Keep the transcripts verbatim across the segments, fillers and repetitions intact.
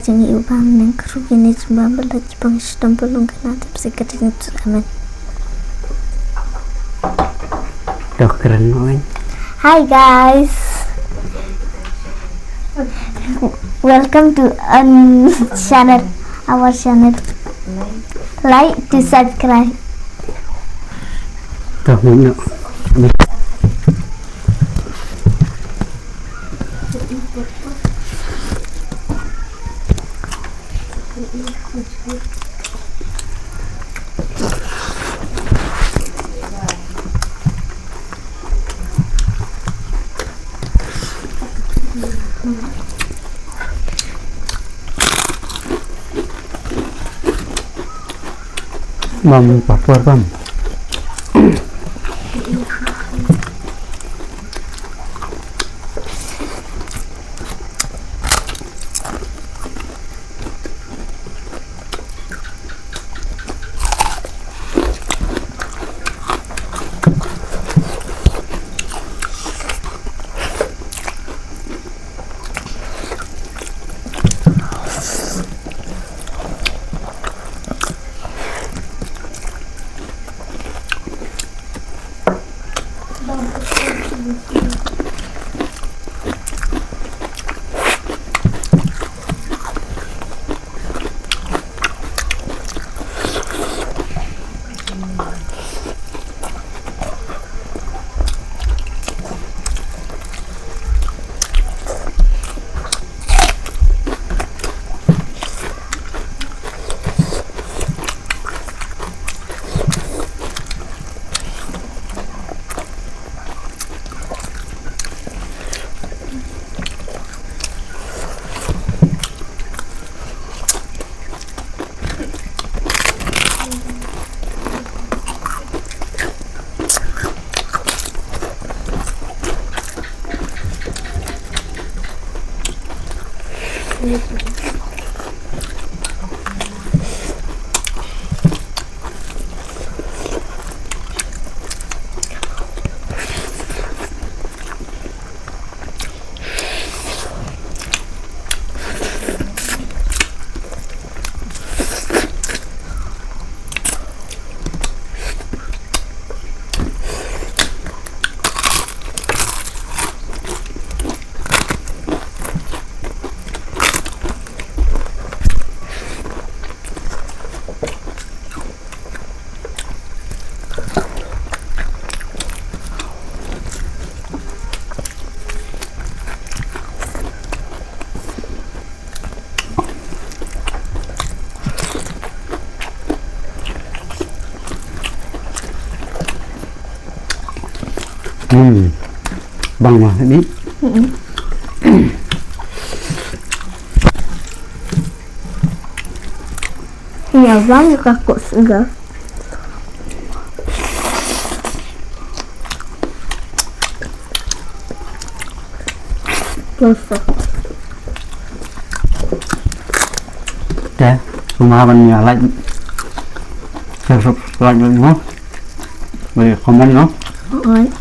Jong i Uba, neng kru kine jumba bala jibang shitom bulung kana tip se kata jing tu amen. Dokren amen. Hi guys. Welcome to an channel, our channel. Like to subscribe. Dah minum. Mam papar kam. Hmm. Bang mah ni. Mm-mm. Iya, bang ka kok segar. Perfect. Te, kumba ban ïa like, share, subscribe, like mo. Beri comment no. Alright.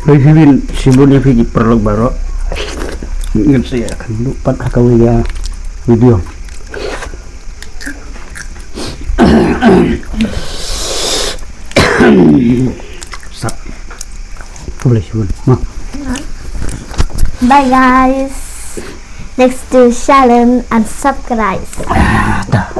Khublei shibun, shibun ïa phi ki paralok baroh. Ngin sa ïakynduh pat ha kawei ka video. Sat. Khublei shibun. Ma. Bye guys. Next to Shalom and subscribe. Ah, ta.